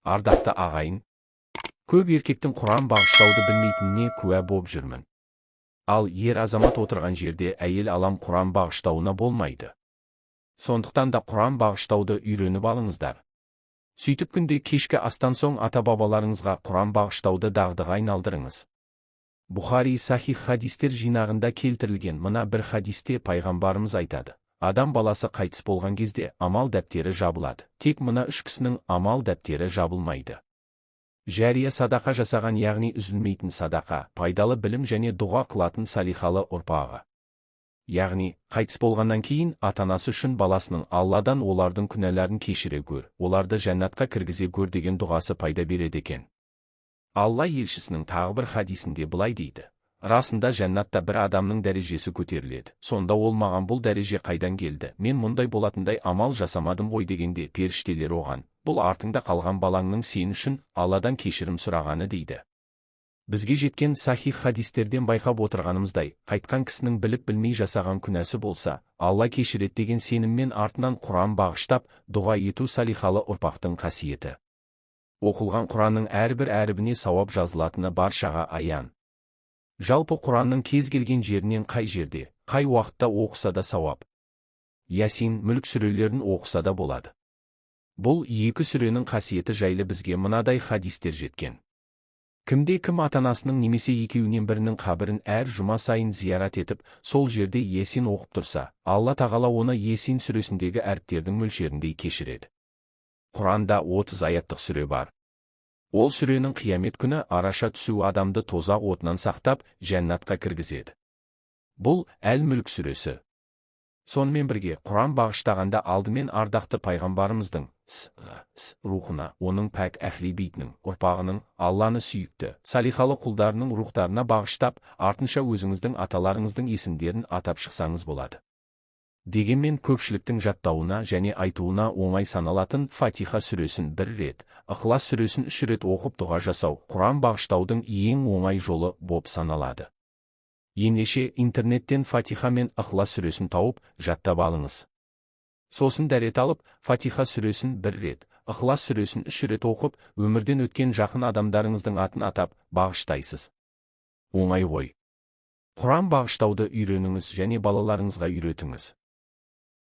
Ардақты ағайын, көп еркектің Құран бағыштауды білмейтініне куә боп жүрмін. Ал ер азамат отырған жерде әйел алам Құран бағыштауына болмайды. Сондықтан да Құран бағыштауды үйреніп алыңыздар. Сөйтіп, күнде кешкі астан соң ата-бабаларыңызға Құран бағыштауды дағдыға айналдырыңыз. Бұхари сахих хадистер жинағында келтірілген мына бір хадисте пайғамбарымыз айтады: «Адам баласы қайтыс болған кезде амал дәптері жабылады. Тек мына үш кісінің амал дәптері жабылмайды: жария садақа жасаған, яғни үзілмейтін садақа, пайдалы білім және дұға қылатын салихалы ұрпағы». Яғни, қайтыс болғаннан кейін ата-анасы үшін баласының «Алладан олардың күнәларын кешіре көр, оларды жәннатқа кіргізе көр» деген дұғасы пайда береді екен. Алла елшісінің тағы бір хадисінде былай дейді: «Расында, жәннатта бір адамның дәрежесі көтеріледі. Сонда ол: „Маған бұл дәреже қайдан келді? Мен мұндай болатындай амал жасамадым ғой“ – дегенде, періштелер оған: „Бұл артыңда қалған балаңның сен үшін Алладан кешірім сұрағаны», – дейді. Бізге жеткен сахих хадистерден байқап отырғанымыздай, қайтқан кісінің біліп білмей жасаған күнәсі болса, Алла кешіреді деген сеніммен артынан Құран бағыштап, дұға ету салихалы ұрпақтың қасиеті. Оқылған Құранның әрбір әрібіне сауап жазылатыны баршаға аян. Жалпы, Құранның кез келген жерінен қай жерде, қай уақытта оқыса да сауап. Ясин, Мүлк сүрелерін оқыса да болады. Бұл екі сүренің қасиеті жайлы бізге мынадай хадистер жеткен: Кімде кім ата-анасының немесе екеуінен бірінің қабірін әр жұма сайын зиярат етіп, сол жерде Есин оқып тұрса, Алла Тағала оны Есин сүресіндегі әріптердің мөлшеріндей кешіреді. Құранда 30 аяттық сүре бар. Ол сүренің қиямет күні араша түсуі адамды тозақ отынан сақтап, жәннатқа кіргізеді. Бұл Әл Мүлк сүресі. Сонымен бірге, Құран бағыштағанда алдымен ардақты пайғамбарымыздың, с с рухына, оның пәк әхли бейтінің, ұрпағының, Алланы сүйікті, салихалы құлдарының рухтарына бағыштап, артынша өзіңіздің аталарыңыздың есімдерін атап шықсаңыз болады. Дегенмен көпшіліктің жаттауына және айтуына оңай саналатын Фатиха сүресін бір рет, Ықылас сүресін үш рет оқып дұға жасау Құран бағыштаудың ең оңай жолы боп саналады. Ендеше, интернеттен Фатиха мен Ықылас сүресін тауып, жаттап алыңыз. Сосын дәрет алып, Фатиха сүресін бір рет, Ықылас сүресін үш рет оқып, өмірден өткен жақын адамдарыңыздың атын атап, бағыштайсыз. Оңай ғой. Құран бағыштауды үйреніңіз және балаларыңызға үйретіңіз.